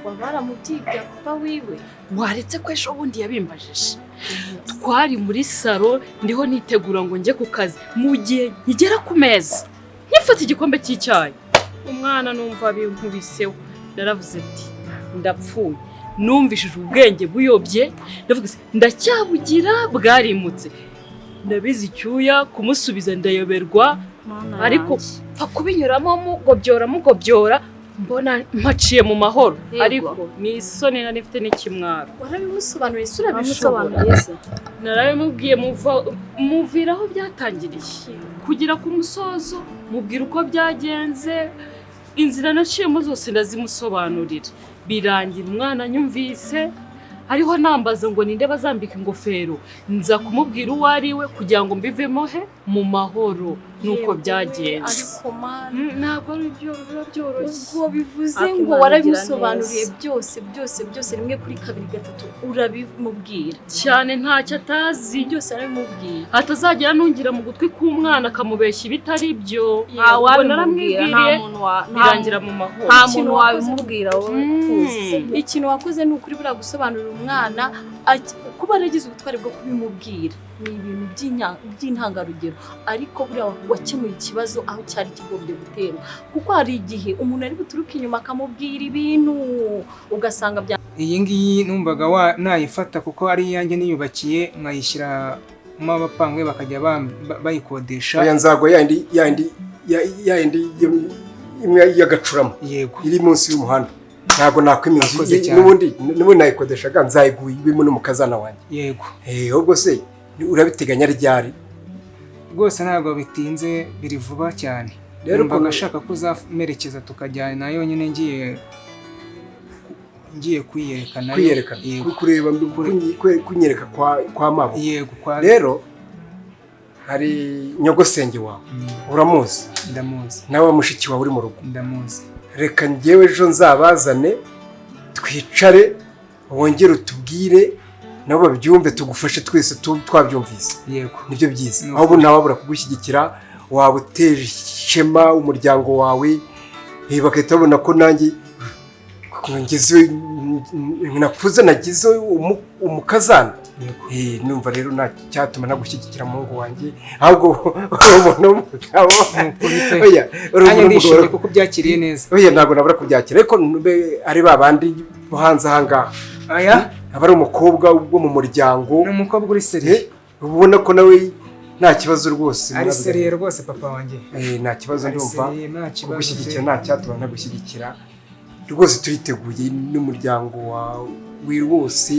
waba waramubyibye papa wiwe? Waretse ko ejo bundi yabimbajije. Twari muri salo ndiho nitegura ngo njye ku kazi, mu gihe nkigera ku meza nkifata igikombe cy'icyayi, umwana numva binkubiseho, naravuze ati ndapfuye. Numvishije ubwenge buyobye, ndavuga ndacyabugira bwarimutse, ndabizi icyuya kumusubiza ndayoberwa, ariko pfa kubinyuramo mugobyora mugobyora, mbona mpaciye mu mahoro. Ariko ni isoni nari mfite n'ikimwaro. Warabimusobanuriye se? Urabishobora? Narabimubwiye, muvira aho byatangiriye kugera ku musozo, mubwira uko byagenze, inzira naciyemo zose ndazimusobanurira, birangira umwana anyumvise. Hariho nambaza ngo ninde bazambika ingofero, nza kumubwira uwo ari we kugira ngo mbivemo he mu mahoro. Nuko byagenze. Ntabwo ari byo biba byoroshye. Ubwo bivuze ngo warabimusobanuriye byose byose byose, rimwe kuri kabiri gatatu urabimubwira. Cyane, ntacyo atazi. Byose arabimubwira. Atazagira nungira mu gutwi k'umwana akamubeshya ibitari byo. Ubwo naramwibwiriye birangira mu mahoro. Nta muntu wabimubwira wowe. Ikintu wakoze ni ukuri, buriya gusobanurira umwana kuba yaragize ubutwari bwo kubimubwira ni ibintu by'intangarugero, ariko buriya wakemuye ikibazo aho cyari kigombye guterwa, kuko hari igihe umuntu ari buturuke inyuma akamubwira ibintu ugasanga bya. Iyi ngiyi numvaga nayifata kuko ari iyanjye niyubakiye, nkayishyiramo abapangwe bakajya bayikodesha. Oya, nzago yandi yandi yandi imwe y'agacuramo. Yego. Iri munsi y'umuhanda. Ntabwo nakwimeza, n'ubundi nayikodeshaga, nzayiguye ibimo n'umukazana wanjye. Yego. Ahubwo se urabiteganya ryari? Rwose ntabwo bitinze, biri vuba cyane. Rero ashaka ko uzamerekeza tukajyana yonyine, ngiye kwiyerekana. Kwiyerekana, kureba, kunyereka kwa mabo. Yego. Rero hari nyogosenge wawe uramuzi? Ndamuzi. Nawe mushiki wawe uri mu rugo? Ndamuzi. Reka njyewe ejo nzabazane Twicare, wongere utubwire, nabo babyumve, tugufashe twese twabyumvise. Nibyo byiza. Ahubwo ntawabura kugushyigikira, waba uteje ishema umuryango wawe, bagahita babona ko nanjye ngeze nakuze nagize umukazana. Numva rero nta cyatuma nagushyigikira, muhungu wanjye, ahubwo urabona umugabo. Oya, Nanjye urabona ndishimye umugabo. kuko byakiriye neza. Oya, ntabwo nabura kubyakira, ariko nube ari ba bandi bo hanze aha ngaha. Aya? Aba ari umukobwa wo mu muryango. Ni umukobwa uri sérieux. Ubona ko nawe nta kibazo rwose. Ari sérieux rwose, papa wanjye. Nta kibazo. Ari Ndumva sérieux, nta kibazo kugushyigikira pe. nta cyatuma ntagushyigikira rwose. Turiteguye n'umuryango wawe wose.